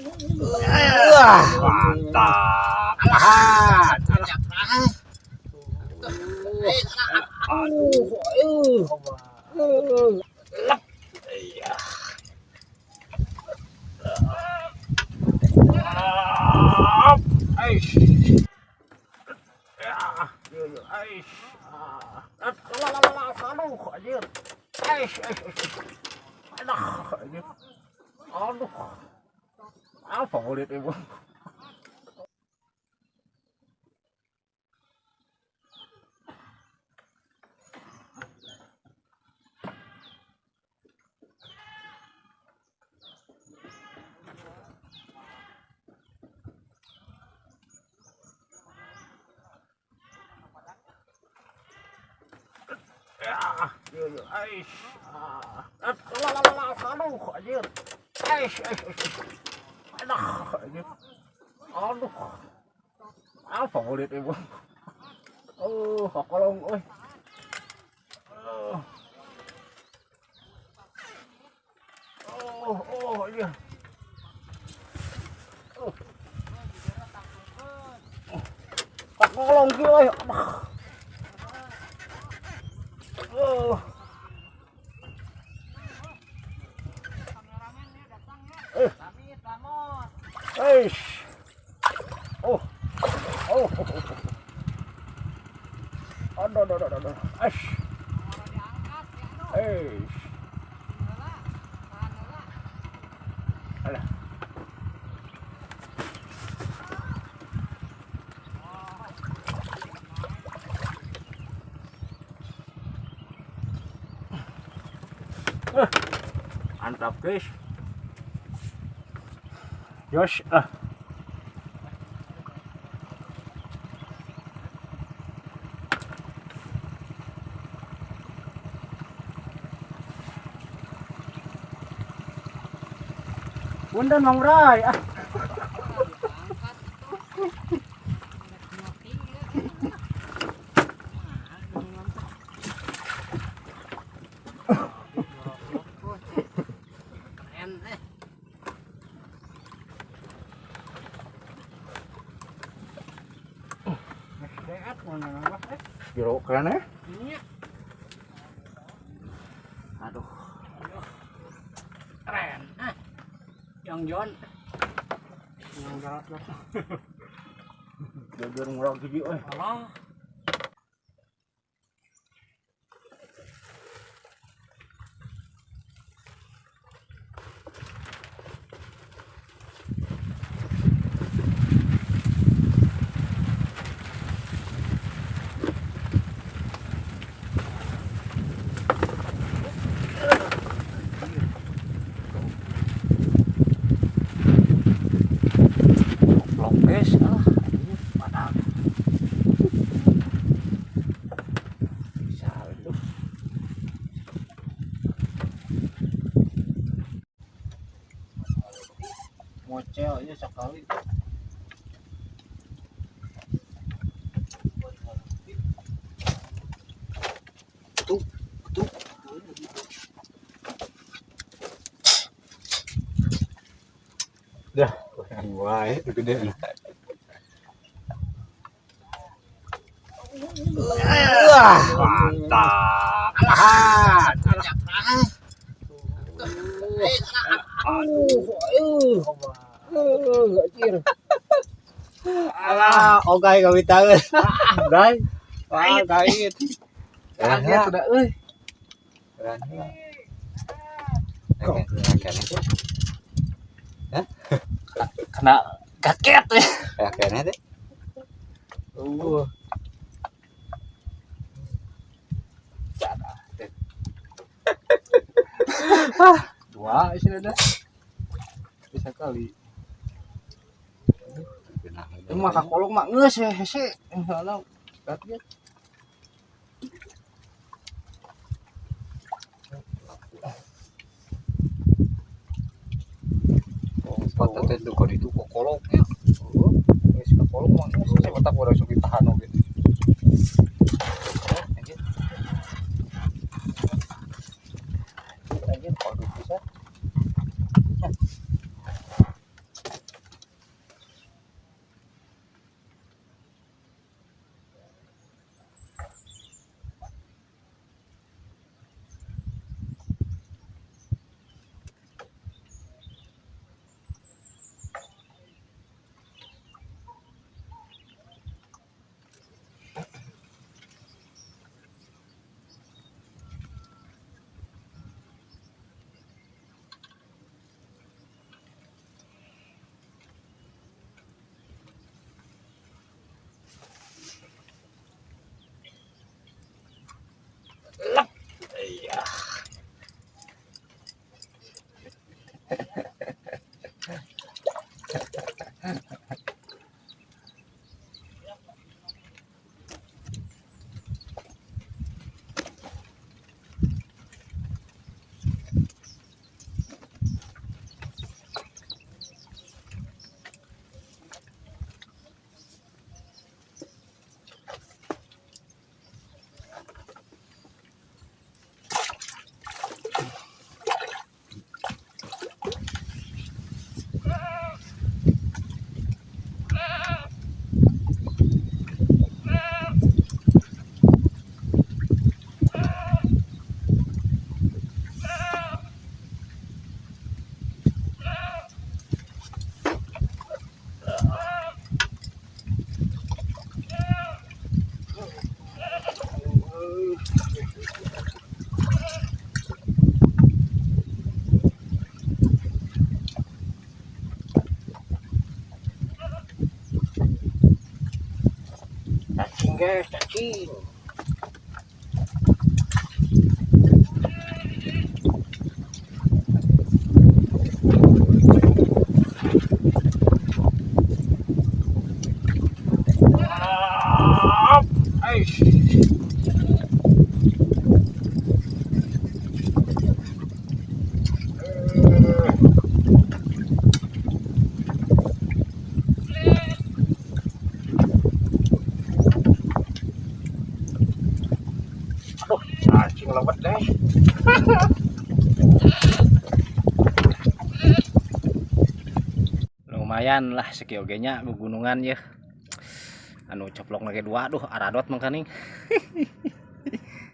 Wah, mantap. Alah. Aduh, lep. Iya. Aish. Ya, aish. Aduh, anjir. Aish, aish, aish. Aduh, anjir. Aduh. Ah, favorit ibu. Aish. Aduh, anjir. Aish, aish, aish. Aduh, anjir. Aduh. Ah, favorit ibu. Oh, kakolong euy. Oh. Oh, oh, anjir. Oh. Kakolong kieu euy. Oh. Eh. Eish. Oh. Oh. Aduh, aduh, aduh, aduh. Eish. Eish. Alah. Mantap, guys. Jos, ah. Punten Mang Bray, ah. Keren eh. Sehat mana nambah eh. Jero keren eh. Iya. Aduh. Keren. Ah. Yang John. Yang darat lah. Jajar murah gigi euy. Allah. Blok guys, ah, padang. Bisa tuh. Mocel aja sekali. Tuh, tuh. Dah, wah, itu gede. Wah, mantap. Alah. Aduh, anjir. Alah, ogai kawitangan. Guys, Wah, kait. Kaget udah euy. Kena kaget ya. Kayaknya deh. Dua sih ada. Bisa kali. Itu mah kakolong mah geus we hese. Insyaallah kaget. Patah teh duka ditu kokolok ya. Oh, geus kakolong mah geus hese batak urang sok ditahan oge. Anjir. Anjir, kok bisa. Cacing, guys, cacing. Aish. Aduh, cacing lewat deh. Lumayan lah sakieu oge nya gunungan ya. Anu coplok lagi dua, aduh, aradot mangkaning.